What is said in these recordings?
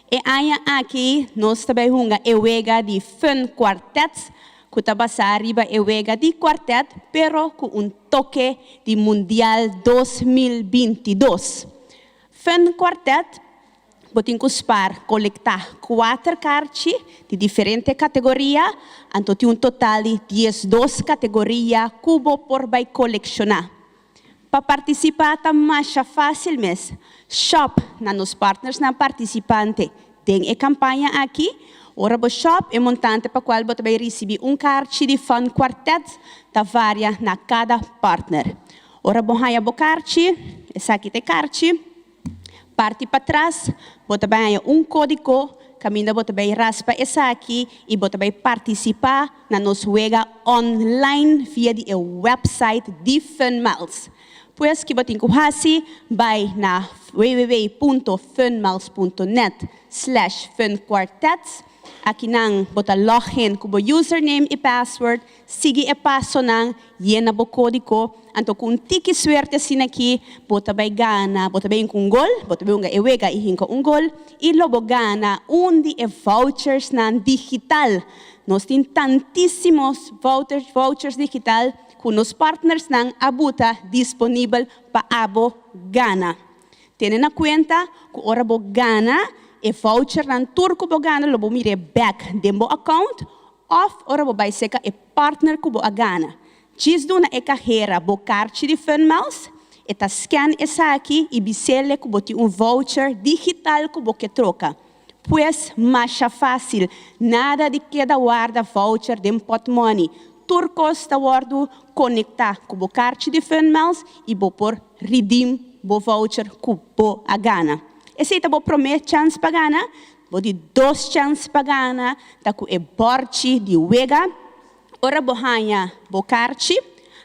E aña aki nos ta bai hunga e wega di Fun Quartet, ku ta basá riba e wega di kuartet, pero ku un toke di Mundial 2022. Fun Quartet, bo tin ku spar, kolektá kuater karchi di diferente kategoria, anto tin un total di 12 kategoria ku bo por bai kolekshoná. Pa partisipá ta masha fásil mes. Shop na nos partnersnan partisipante den e kampaña aki. Ora bo shop, e montante pa kual bo ta bai risibí un karchi di Fun Quartet ta varia na kada partner. Ora bo haña bo karchi, esaki ta e karchi, parti patras bo ta bai haña un kódigo kaminda bo ta bai raspa esaki i bo ta bai partisipá na nos wega online via di e website di Fun Miles. Pues ki bo tin ku hasi, bai na www.funmiles.net/funquartets. Akinan bo ta login ku bo username i password, sigui e pasonan, yena bo kódigo, anto ku un tiki suerte asina aki bo ta bai gana, bo ta bai hinka un gol, bo ta bai hunga e wega i hinka un gol, i lo bo gana un di e vouchersnan digital. Nos tin tantísimo vouchers digital ku nos partnersnan a buta disponibel pa abo gana. Tene na kuenta ku ora bo gana e vouchernan, tur ku bo gana lo bo mir'é bèk den bo account òf ora bo bai seka e partner ku bo a gana. Djis duna e kahera bo karchi di Fun Miles, e ta scan esaki i bis'é ku bo tin un voucher digital ku bo ke troka. Pues masha fásil, nada di keda warda voucher den portmoni. Tur kos ta wòrdu konektá ku bo karchi di Fun Miles i bo por redeem bo voucher ku bo a gana. Esei ta bo promé chèns pa gana, bo di dos chèns pa gana, ta ku e bòrchi di wega. Ora bo haña bo karchi,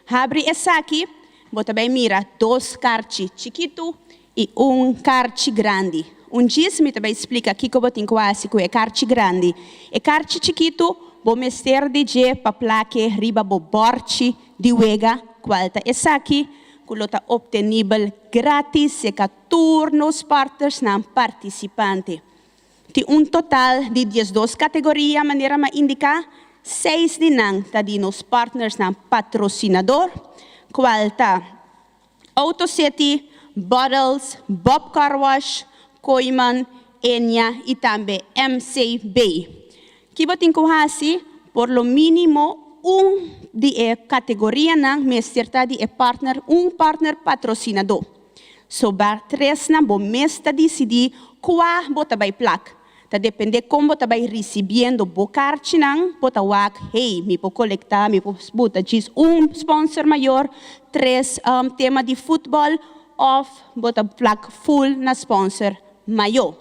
habri esaki, bo ta bai mira dos karchi chikitu i un karchi grandi. Un djis mi ta bai splika kiko bo tin ku hasi ku e karchi grandi. E karchi chikitu, bo mester di dje pa plak'é riba bo bòrchi di wega, kual ta esaki, ku lo ta optenibel gratis seka tur nos partnersnan partisipante. Tin un total di 12 kategoria, manera m'a indiká, seis di nan ta di nos partnersnan patrosinadó, kual ta Auto City, Bottles, Bob Car Wash, Kooyman, Enya i tambe MCB. Ki bo tin ku hasi? Por lo mínimo un di e kategorianan mester ta di e partner, un partner patrosinadó. Sobrá tresnan bo mes ta disidí kua bo ta bai plak. Ta dependé kon bo ta bai risibiendo bo karchinan, bo ta wak, hey, mi por kolektá, mi por buta djis un sponsor mayor, tres tema di futbòl, òf bo ta plak full na sponsor mayó.